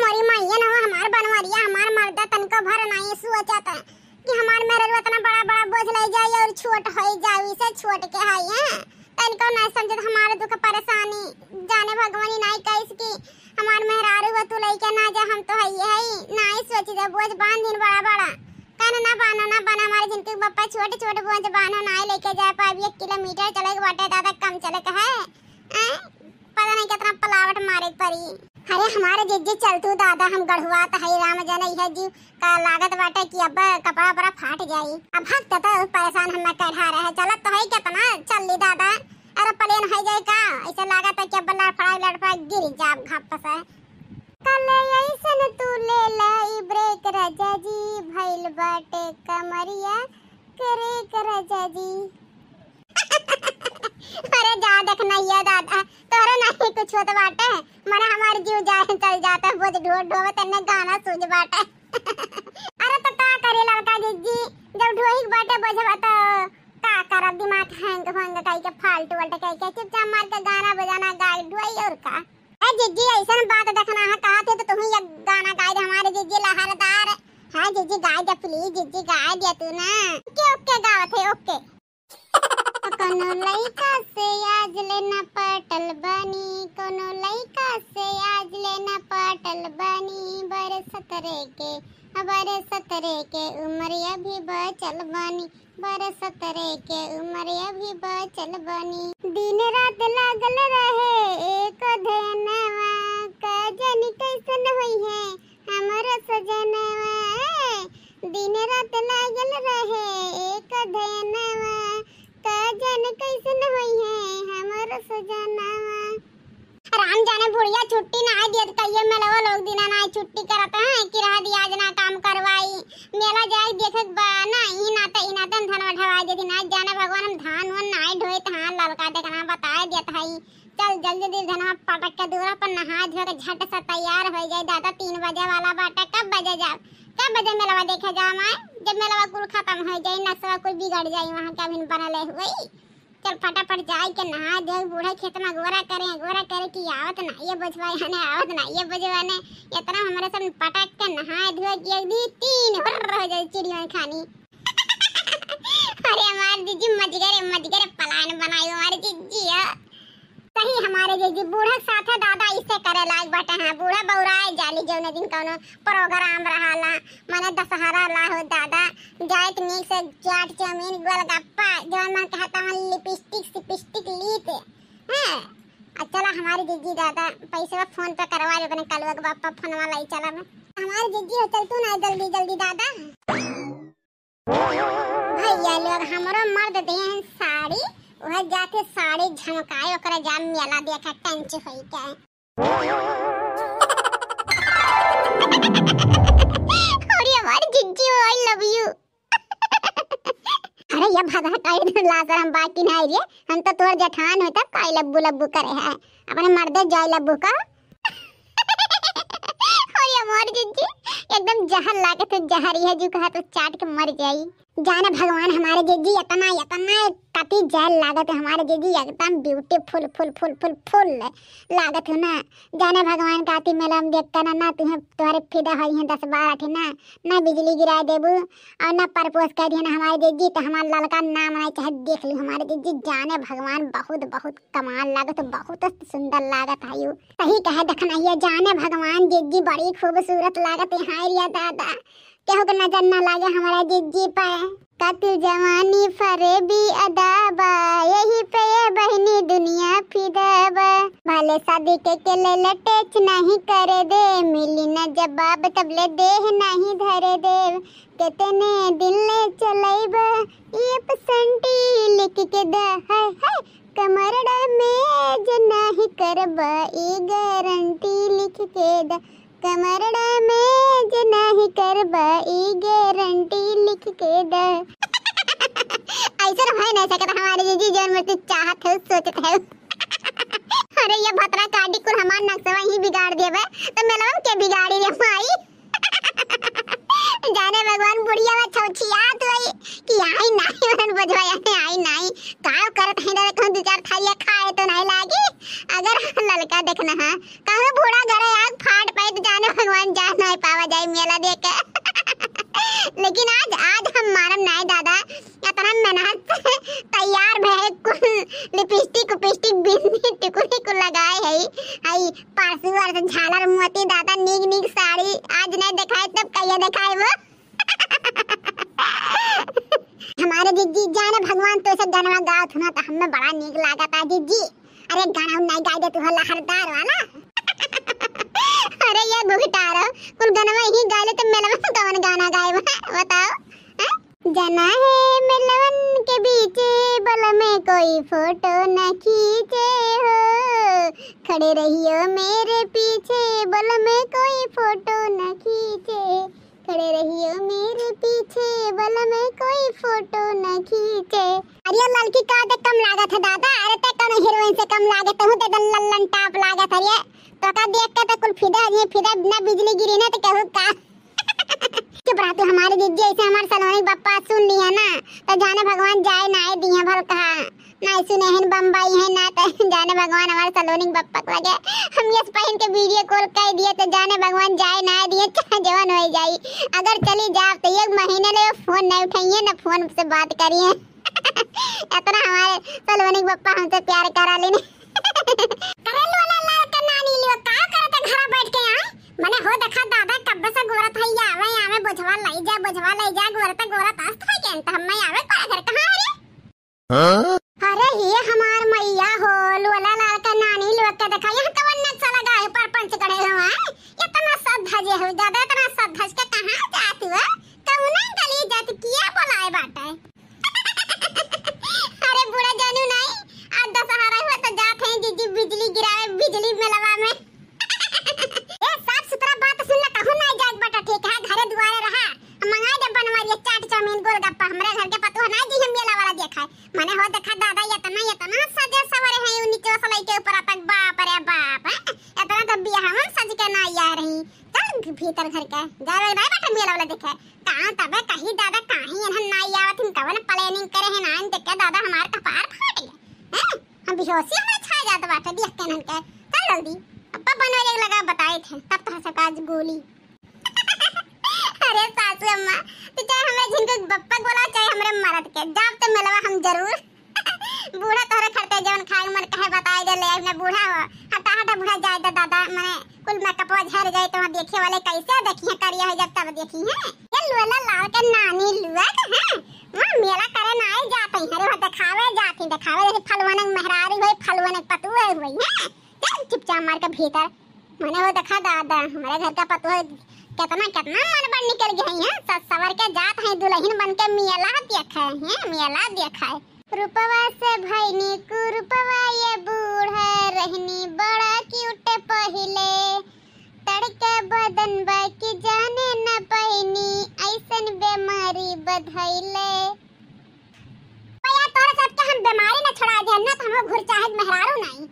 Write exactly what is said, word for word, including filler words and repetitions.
मोरी माइया न हो, हमार बनवरिया, हमार मर्दा तनिको भर नाई सोचत कि हमार मेहरारू इतना बड़ा बड़ा बोझ ले जाई और छोट होई जाई, इसे छोट के हई, हैं? तनिको नाई समझत हमार दुख परेशानी। जाने भगवानी नाई कहिस कि हमार मेहरारू हो तू लइके ना जा, हम तो हइये हई, नाई सोची दे बोझ बांध दिन बड़ा बड़ा। कन ना बाना, ना बाना, हमारे जिनके बप्पा छोट छोट बोझ बाना, नाई लेके जा पाबी, एक किलोमीटर चले के बाटे दादा, कम चले के है। हैं? पता नहीं कितना पलावट मारे के पड़ी। अरे हमारे जिज्जी चल तू दादा, हम गढ़ुआ त हई राम जन इहे जीव का लागत बाटे कि अब कपड़ा उपड़ा फाट जाई। अब भक्त तो परेशान हम कढ़ा रहे, चलत तो है कितना चल ली दादा। अरे प्लेन हो जाए का, ऐसे लागत है कि अब लड़फड़ा लड़फड़ा गिर जाब घप से। कल ऐसन तू ले लाई ब्रेक राजा जी, भइल बाटे कमरिया करे राजा जी। अरे जा देख नैया दादा, तोहरे नहीं कुछ होत बाटे, मने हमार जीव जाए चल जाता, बोझ ढो ढोवे तन्ने गाना सूझ बाटे। अरे तो का करे लड़का जिज्जी, जब ढोही के बाटे बोझवा तो का करब, दिमाग हैंग होंग कई के फालतू वल्ट कई के चुपचाप मार के गाना बजाना गाय ढोई और का। ए जिज्जी, ऐसन बात देखना है, कहा थे तो तुम्हें ये गाना गाय दे हमारे जिज्जी लहरदार। हाँ जिज्जी, गाय दे प्लीज, जिज्जी गाय दे तू ना। ओके, ओके, गावत है, ओके। कोनो लइका से आज ले न पटल बानी, कोनो लइका से आज ले न पटल बानी, बरस सतरे के, बरस सतरे के उम्र अभी बचल बानी, बरस सतरे के उम्र अभी बचल बानी। दिन रात लागल रहे एक ध्यानवा, का जानी कैसन होई है हमरो सजनवा। दिन रात लागल रहे एक ध्यानवा, का जाने कैसन होई है हमरो सजनवा। राम जाने बुढ़िया छुट्टी ना दियत, कहिए मेलवा लोग दिना ना छुट्टी करत हैं कि रह दिया आज ना काम करवाई। मेला जाए देखे बा ना, ई नाते, ई नाते धनवा ढवाई देती ना। जाने भगवान हम धान वन ना ढोइत, हाँ ललका देखना बताए देत हई। चल जल्दी जल्दी धनवा पटक के दूरा पर नहा धो के झट से तैयार हो जाए दादा, तीन बजे वाला बाटे। कब बजे जाब, कब बजे मेलवा देखे जाब? मैं जब मेलवा कुल खत्म हो जाए, नसवा कुल बिगड़ जाए, वहाँ के अभिन बनले हुई। चल फटाफट जाए के नहा धो, बूढ़ा खेत में गोरा करे, गोरा करे कि आवत ना ये बजवा ने, आवत ना ये बजवा ने। इतना हमारे सब पटक के नहा धो के एक दी तीन हुर्र हो जाए चिड़िया खानी। अरे हमार जीजी मजगरे मजगरे पलान बनाई हमारे जीजी है। सही हमारे जीजी बूढ़ा साथे दादा इसे करे लाग बाटे। हाँ बूढ़ा बौराए जाली जौने दिन कौनो प्रोग्राम रहाला, माने दशहरा ला हो दादा, जाए के नीक से चाट चाउमीन गोलगप्पा जौन मन कहता हम लिपस्टिक सिपिस्टिक लीत। हाँ आ चला हमारे जीजी दादा पैसे फोन पे करवा ले अपने कलुआ के बापा फोनवा लाई चला में। हमारे जीजी हो चल तू ना जल्दी जल्दी दादा। भैया लोग हमरो मर्द देहन साड़ी, वह जाके साड़ी झमकाए ओकरा जा मेला देखा टंच होई के। अरे हमार जिज्जी हो I love you। अरे ये भगह काहे लाज शरम बाकी नहीं रे, हम तो तोर जेठान हो तब काहे लब्बू लब्बू करे है, अपने मर्दे जाए लब्बू का। अरे हमार जिज्जी एकदम जहर लागत है, जहर यह जो कहा तो चाट के मर जाई। जाने भगवान हमारे जिज्जी इतना इतना कति जहर लागत है हमारे जिज्जी, एकदम beautiful फुल फुल फुल फुल लागत हो ना। जाने भगवान काती मेला में देख कर ना, ना तुहें तोहरे फिदा होई हैं दस बारह ठे ना, ना बिजली गिरा देबू और ना परपोज कर दिया ना हमारे जिज्जी, तो हमारे ललका नाम नहीं चाहे देख ली हमारे जिज्जी। जाने भगवान बहुत बहुत कमाल लागत, बहुत सुंदर लागत है यू। सही कहे देखनैया, जाने भगवान जिज्जी बड़ी खूबसूरत लागत है। हाय रे दादा, केहू के नजर ना लागे हमारा जिज्जी पे। कातिल जवानी फरेबी अदा बा, यही पे ये बहिनी दुनिया फिदा बा। भले शादी के के ले लटेच नहीं करे दे, मिली न जवाब तब ले देह नहीं धरे दे। कितने दिन ले चलैबा ये पसंटी लिख के दा, हाय हाय। कमरड़ा में जे नाही करबा ई गारंटी लिख के दा, कमरड़ा में जे नाही करबा ई गारंटी लिख के दा। ऐसा है नहीं सकता हमारे जीजी जौन मर्जी चाहत है सोचत है। अरे ये भतरा काटी कुल हमार नक्शवा ही बिगाड़ देबे तो मेलवा के बिगाड़ी रे माई। जाने भगवान बुढ़िया में छौछियात होई कि आई नाही मन बजवाया ने आई नाही। का करत है रे, कहूं दो चार थालिया खाए तो नहीं लागी। अगर ललका देखना है, कहूं बूढ़ा घरे आग फाट पाए तो जाने तो भगवान जा नाहीं पावा जाई मेला देखे। लेकिन आज, आज हम मारम नाहीं दादा, इतना मेहनत से तैयार भए कुल लिपस्टिक उपिस्टिक बिंदी टिकुली कुल लगाए है, हई पारसू वारसू झालर मोती दादा नीक नीक साड़ी आज नाहीं देखाए तब कहिया देखाए वो। हमारे जिज्जी जाने भगवान तो ऐसे गाना गावत हो ना तो हमें बड़ा नीक लागत है जिज्जी। अरे गाना उन नाहीं गाए दे तू लहरदार वाला। अरे ये भुगटारो कुल गाना ही गाए ले तो मेलवा कौन गाना गाए बताओ? हैं? जना है मेलवन के बीचे बल में कोई फोटो न खींचे हो, खड़े रहियो मेरे पीछे बल में कोई फोटो न खींचे, खड़े रहियो मेरे पीछे बल में कोई फोटो न खींचे। अरे ललकी का दे कम लागत है दादा, अरे ते कौनो हीरोइन से कम लागत है, ते दन लल्लन टाप लागत है रे। तो का देख के तो कुल फिदा ये फिदा ना बिजली गिरी ना तो कहू का। चुप रह तू, हमारे जिज्जी ऐसे हमारे सलोनी बप्पा सुन लिया ना, तो जाने भगवान जाए ना आए दिए भल कहा, ना सुने हैं बम्बई है ना, तो जाने भगवान हमारे सलोनी बप्पा को लगे। हम यस पहन के वीडियो कॉल कर दिए, तो जाने भगवान जाए ना आए दिए, चाहे जवन हो जाई। अगर चली जाब तो एक महीने ले फोन नहीं उठाइए, ना फोन से बात करिए। इतना हमारे सलोनी बप्पा हमसे प्यार करा लेने। करे लोला लाल के नानी लियो, का करत है घरा बैठ के आए? मने हो देखा दादा कब्बे से गोरत है, आवे, आवे, बोझवा लई जा, बोझवा लई जा, गोरत, गोरत अस्त है के, तो हम आवे पर घर कहाँ है रे? हाँ? अरे ये हमार मैया हो, लोला लाल के नानी लोग के देखा, यहाँ कवन नक्शा लगा है, पर पंच कड़े हो, हैं? इतना सज धजे हो, ज्यादा इतना सज धज के कहाँ जाती हो? कौन गली जाती, किया बोलाए बाटे? अरे बूढ़ा जानू नहीं, आज दशहरा हुआ तो जात हैं जिज्जी बिजली गिरावे, बिजली मेलवा में। ए, साफ सुथरा बात सुन ले, कहूँ नहीं जात बाटा, ठीक है? घरे दुआरे रहा, हम मंगाए दे बनवारी, चाट, चाउमीन, गोलगप्पा, हमरे घर के पतोह नहीं दी हम मेला वाला देखा है। मने हो देखा दादा, इतना, इतना सजे सवरे हैं, उ नीचे से लइके ऊपर तक, बाप रे बाप, हैं? इतना तो बियाहवन सज के ना आया रही। चल भीतर घर के, जावे नहीं बाटा मेला वाला देखे। कहाँ तबे कही दादा, काहे इन्हन नाई आवत, हम कवन planning करे हैं, नाई देख के दादा हमार कपार फाट गया। हैं? हम बेहोशी हमें छा जात बाटे देख के इन्हन के। चल जल्दी, अब्बा बनवे लगा बताए थे, तब तो सबका आज गोली। अरे सासू अम्मा, तू चाहे हमरे झिनके बप्पा बोला, चाहे हमरे मरद के, जाब तो मिलवा हम जरूर। बूढ़ा तोहरे खरते जवन खाए मन कहे बताए दे ले, अपने बूढ़ा हो। हटा, हटा, बूढ़ा जाए दे दादा, मने कुल मेकअपवा झर जाए तो वहाँ देखे वाले कैसे देखी हैं, करिया हो जब तब देखी हैं। ये लोला लाल के नानी लुअक हैं, वहाँ मेला करे ना आए जाते हैं, अरे वहाँ देखावे जाते हैं, देखावे जैसे फलवनक मेहरारू हुई, फलवनक पतुआ हुई हैं। चल चुपचाप मार के भीतर। मने वो देखा दादा, हमारे घर का पतोह कितना, कितना मन बन निकल गई है, सज सवर के जात है, दुल्हन बन के मेला देखे हैं, मेला देखे। रूपवा से भइनी कुरूपवा ये बूढ़ा, रहनी बड़ा cute पहिले, तड़का बदन बा कि जाने न पइनी, ऐसन बेमारी बधइले। भैया, तोरे सबके हम बेमारी न छोड़ा दे, ना तो हम घुर चाहे मेहरारू नहीं।